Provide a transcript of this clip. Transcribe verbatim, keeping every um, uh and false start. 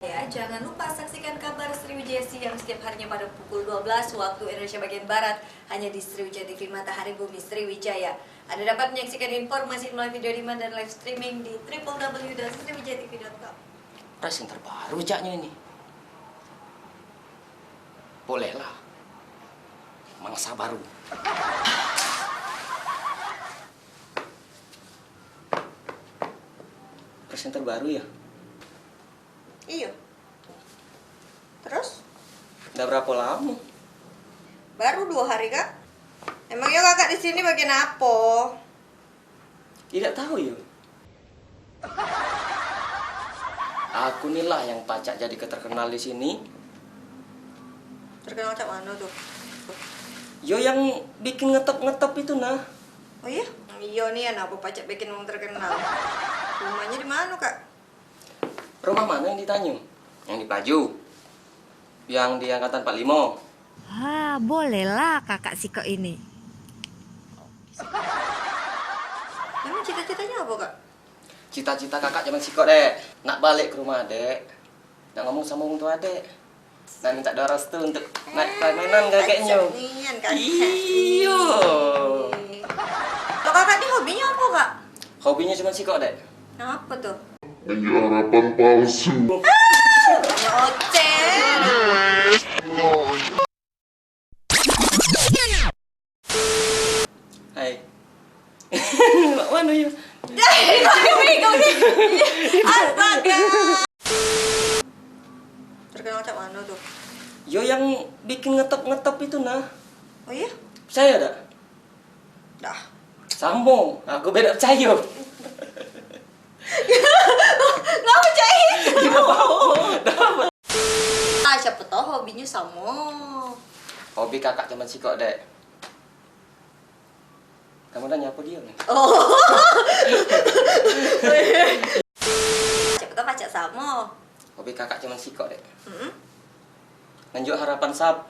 Ya, jangan lupa saksikan kabar Sriwijaya Siang setiap harinya pada pukul dua belas waktu Indonesia bagian Barat, hanya di Sriwijaya T V Matahari Bumi Sriwijaya. Anda dapat menyaksikan informasi melalui video on demand dan live streaming di triple w dot sriwijaya t v dot com. Ras yang terbaru caknya ini. Bolehlah. Mangsa baru. Ras yang terbaru ya? Iyo. Terus? Dah berapa lama? Baru dua hari, Kak. Emangnya Kakak di sini bagian apa? Tidak tahu ya. Aku ni lah yang pacak jadi keterkenal di sini. Terkenal cak mana tuh? Yo, yang bikin ngetop-ngetop itu nah. Oh iya? Iya nih, anak apa pacak bikin wong terkenal. Rumahnya di mana, Kak? Rumah mana yang ditanyo? Yang di Pelaju? Yang di angkatan empat lima? Ha, bolehlah kakak sikok ini. Emang cita-citanya apa, Kak? Cita-cita kakak zaman sikok, Dek. Nak balik ke rumah, Dek. Nak ngomong sama wong tua, Dek. Nak minta doa restu untuk naik pelaminan kakeknyo. Acak nian, Kak. Iyo. Kalau kakak ni hobinya apa, Kak? Hobinya cuma sikok, Dek. Apa tuh? Harapan palsu. Oceh. Hai. Mak mano ya? Astaga. Terkenal cak mano tuh? Yo, yang bikin ngetop-ngetop itu nah. Oh iya? Percaya dak? Dah. Samo, aku be dak percaya. Ngapa cak itu? Ah, siapa tahu hobinya sama. Hobi kakak cuman sikok, Dek. Kamu tanya apa dia nih? Oh. Siapa tahu pacak sama. Hobi kakak cuman sikok, Dek. Mm-mm. Nganjuk harapan sap.